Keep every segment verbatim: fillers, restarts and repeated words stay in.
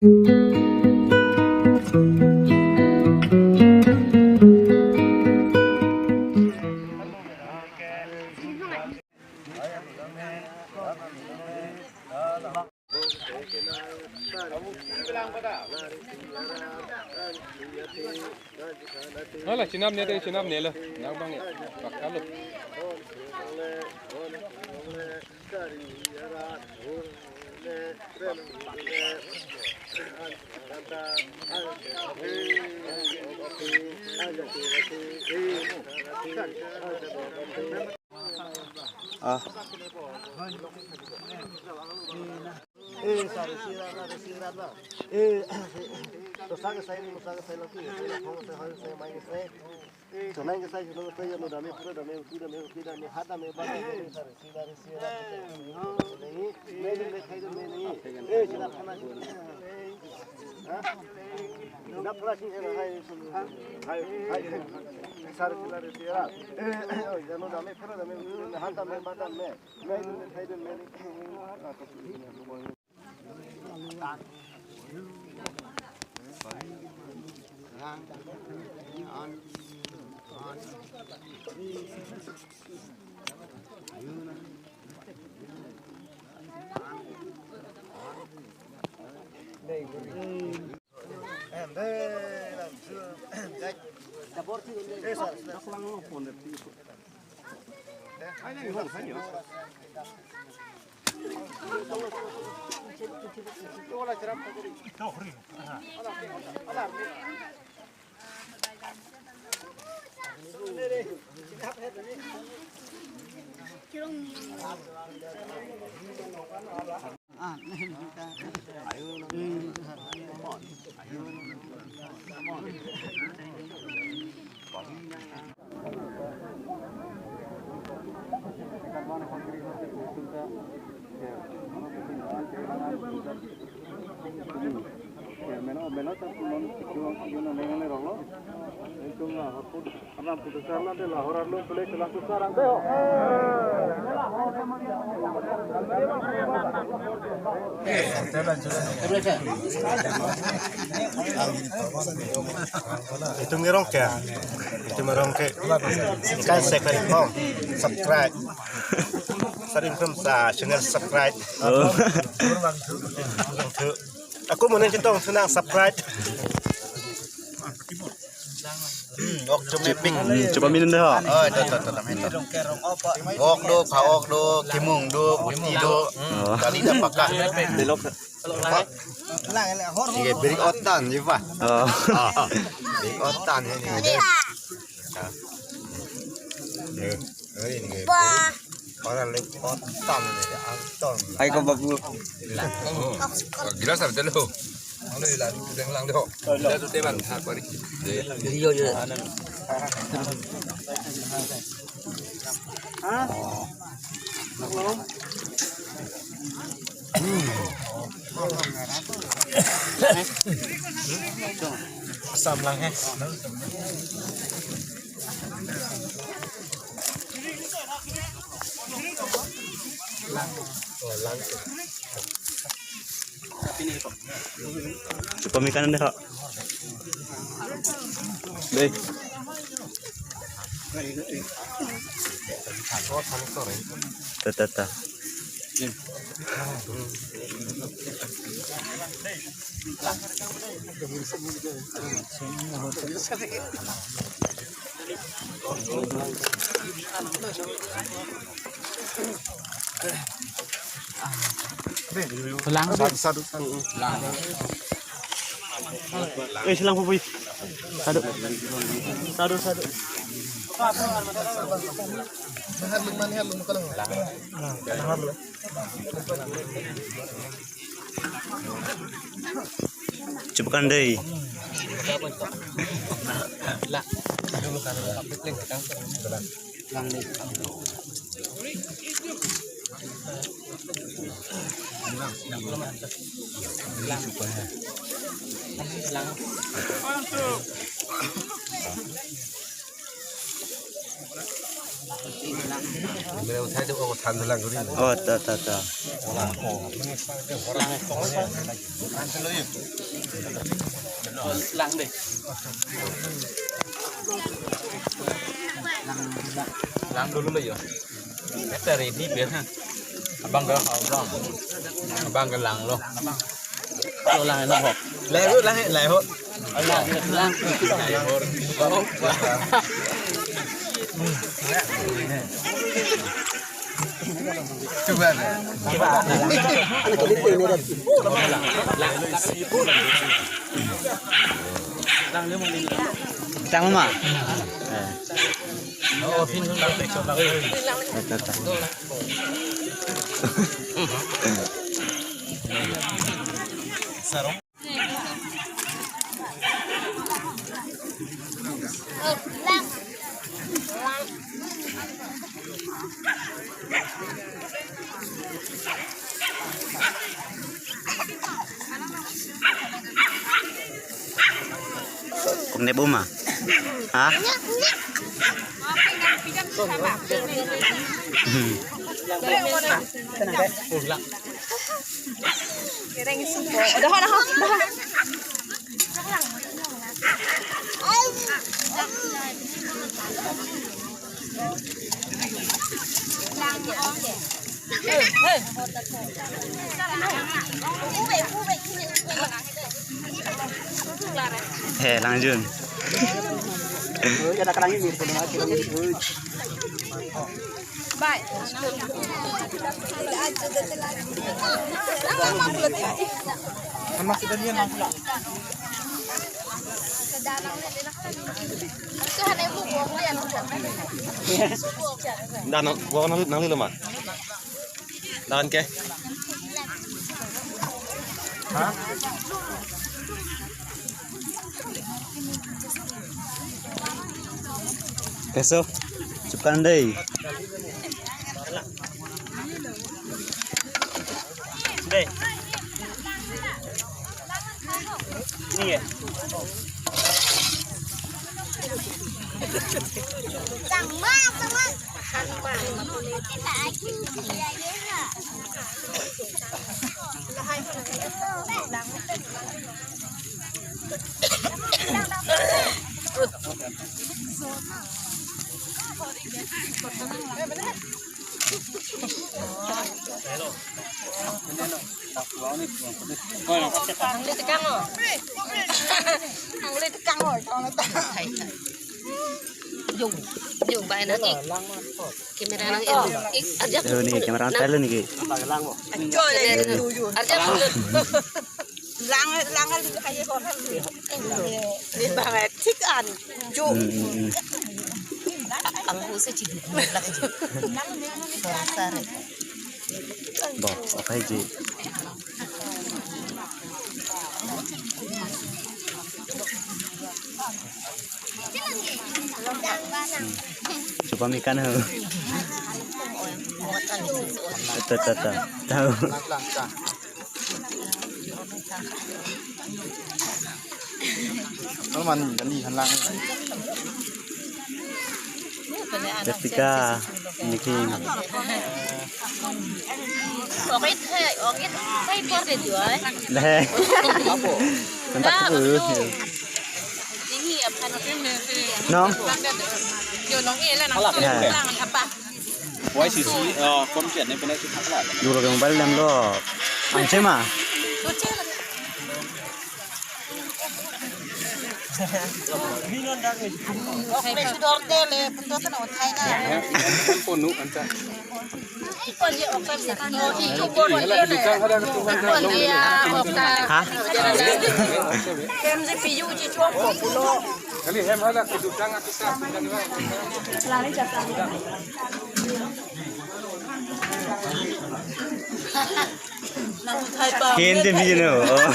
Hala, chinam ne de, chinam ne lo. Nang bang ya. Pakka lo. Ah. Eh, sari sira, sari sira na. Eh, to sa ke sai ni, sa ke sai lo ki, sai lo thong sai hoi sai mai ke sai. To nang ke sai, to nang ke sai, no dame, pura dame, uti dame, uti dame, hat dame, ba dame, sari sira, sari sira. Nahi, me ni me khai dame nahi. Eh, sila khana. Ha? Na pura sing hai, hai, hai. Sari sira, sari sira. Eh, no dame, pura dame, uti dame, hat dame, ba dame. Itum ngerong ke, itum ngerong ke. Ikan sekali kong subscribe. Sarin from sa channel subscribe. Oh. Aku mau nang cetong senang subscribe. Hmm, ok, cumi pik. Hmm, coba minum deh, ha. Oh, itu, itu, itu, itu. Ok do, pha ok do, kimung do, buti do. Oh. Kali dah pakka. Belok. Ini beri otan, ya, Pak. Oh. Ah, ah. Beri otan ini. Ini, ini beri orang lagi otan ini, Anton. Hai, kau babu. Gelas apa dulu? Ano ilan? Deng lang do. Ila tu teman, ha, pari. Yo, yo. Ha? Asam lang, eh. Coba makanan deh, Kak. Deh. Tata, tata. Lang. Sadu, sadu, sadu. Eh, silang pupui. Sadu. Sadu, sadu. Nahar lu, mana lu, kalau. Nah, nahar lu. Coba kan deh. Oh, ta, ta, ta. Lang deh. Lang dulu lah ya. Kita ready biar ha. Abang ke abang. Abang ke lang lo. Lo lang lo ho. Lang lo lang lang ho. Lang lang. Coba. Coba. Tang ma. Eh. Oh, pin lang. Sarong. Kung ne buma? Ha? Hmm. Udah, udah, udah. He, langjun. Dah nang, gua nang, nang lilo ma. Dah kan ke? Hah? Keso, chupkan dei. Dei. Ini ya. Angli tekang o. Angli tekang o. Jung, jung bai na ik. Camera nang ik. Ik, arjap. Lo ni camera nang tayo ni ki. Ajo le, ajo. Arjap. Lang, lang, lang, kaye ko lang. Ni bang, eh, thik an. Jo. Hmm, hmm, hmm. Ang husa chiduk. Sare. Bo, okay ji. Coba makan ho. Tata, tata. Tahu. Alman jani hanlang. Jessica, Nicky. Okit hai, okit hai por de jual. Deh. Apa? Tempat tu. Ini apa nih? No. Yo nong eh lah nang. Apa? Wai sisi, eh, konten ni pernah kita kalah. Dulu ke mobile dam lo. Anche ma. Ponu anca. Ha? Kali hem hala kedutang aku sa. Ken te biji no. Oh.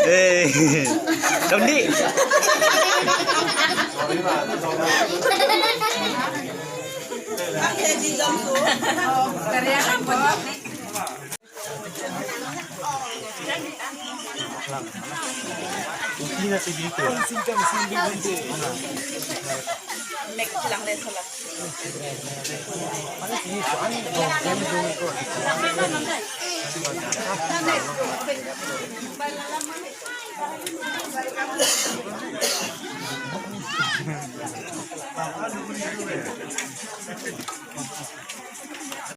Eh, dong di.